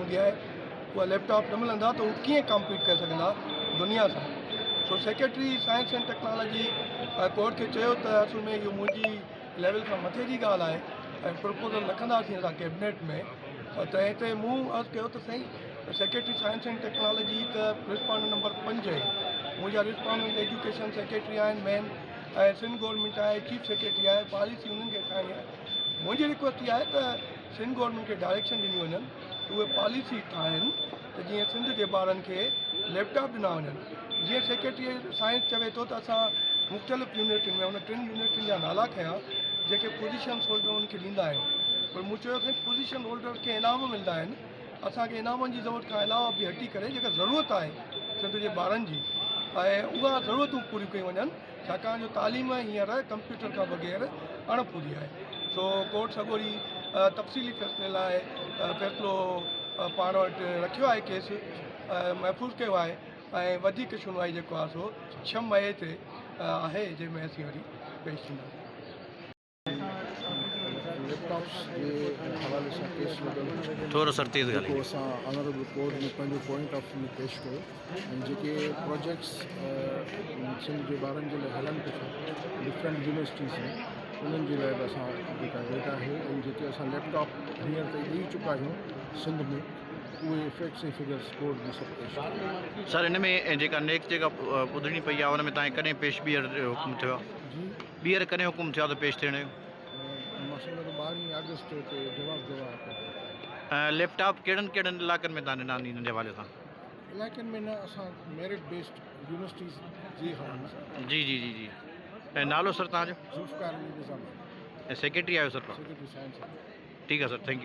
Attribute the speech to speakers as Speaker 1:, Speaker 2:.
Speaker 1: هوندي آهي اها ليپ ٽاپ نه ملندا ته هو ڪيئن ڪامپيٽ ڪري سگهندا دنيا سان. So secretary science and technology court کي چيو ته اصل ۾ اهو منهنجي ليول کان مٿي جي ڳالهه آهي ۽ پرپوزل رکنداسين اسان ڪيبنيٽ ۾ تنهن تي مون عرض ڪيو ته سائين سيڪريٽري سائنس اينڊ ٽيڪنالاجي ته رسپانڊنٽ نمبر پنج آهي منهنجا رسپانڊنٽ ايجوڪيشن سيڪريٽري آهن مين ۽ سنڌ گورنمينٽ آهي چيف سيڪريٽري آهي پاليسي انهن کي ٺاهڻي آهي منهنجي رڪويسٽ اها آهي ته سنڌ گورنمينٽ کي ڊائريڪشن ڏنيون وڃن ته اهي پاليسي ٺاهن ته جيئن سنڌ جي ٻارن کي ليپ ٽاپ ڏنا وڃن جيئن سيڪريٽري سائنس چوي ٿو ته اسان مختلف يونيورسٽين ۾ ان ٽن يونيورسٽين جا نالا کنيا جيڪي پوزيشن هولڊر انهن کي ڏيندا آهيون پر مون چيو سائين پوزيشن هولڊر کي انعام ملندا آهن اسان کي انعامن جي ضرورت کان علاوه به هٽي ڪري جيڪا ضرورت آهي سنڌ جي ٻارن جي ۽ اها ضرورتون پوريون ڪيون وڃن ڇاڪاڻ جو تعليم هينئر ڪمپيوٽر کان بغير اڻ پوري آهي سو ڪورٽ سڳوري تفصيلي فيصلي لاء فيصلو پاڻ وٽ رکيو آهي ڪيس محفوظ ڪيو آهي ۽ وڌيڪ شنوائي جيڪو آهي سو ڇهه مئي تي آهي جنهن ۾ اسين وري پيش ٿينداسين.
Speaker 2: ليپ ٽاپس جي حوالي سان ڪيس لڳل هو
Speaker 3: ٿورو سر تيز
Speaker 2: جيڪو
Speaker 3: ڳالهائينجو.
Speaker 2: اسان آنريبل ڪورٽ ۾ پنهنجو پوائنٽ آف ويو پيش ڪيو ۽ جيڪي پروجيڪٽس سنڌ جي ٻارن جي لاء هلن پيا ڊفرنٽ يونيورسٽيز ۾ انهن جي لاء به اسان وٽ جيڪا ڊيٽا آهي ۽ جيڪي اسان ليپ ٽاپ هينئر تائين ڏئي چڪا آهيون سنڌ ۾ اهي فيڪٽس ۽ فگرس ڪورٽ ۾ سڀ پيش ڪيا.
Speaker 3: سر ان ۾ جيڪا نيڪسٽ جيڪا ٻڌڻي پئي آهي ان ۾ تانکي ڪڏهن پيش ٻيهر حڪم ٿيو آهي؟
Speaker 2: جي.
Speaker 3: ٻيهر ڪڏهن حڪم ٿيو آهي ته پيش ٿيڻ جو؟
Speaker 2: مان سمجهان ٿو ٻارهين آگسٽ تي جواب گواهه ڪڍيو.
Speaker 3: ليپ ٽاپ ڪهڙن ڪهڙن علائقن ۾ تان ڏنا آهن ان جي حوالي سان؟
Speaker 2: علائقن ۾ نه اسان ميرٽ بيسڊ يونيورسٽيز جي حوالي سان.
Speaker 3: جي جي جي جي ۽ نالو سر توهان جو؟
Speaker 2: ذوالفقار علي نظاماڻي.
Speaker 3: ۽ سيڪريٽري آهيو سر توهان؟
Speaker 2: Secretary science.
Speaker 3: ٺيڪ آهي سر thank you.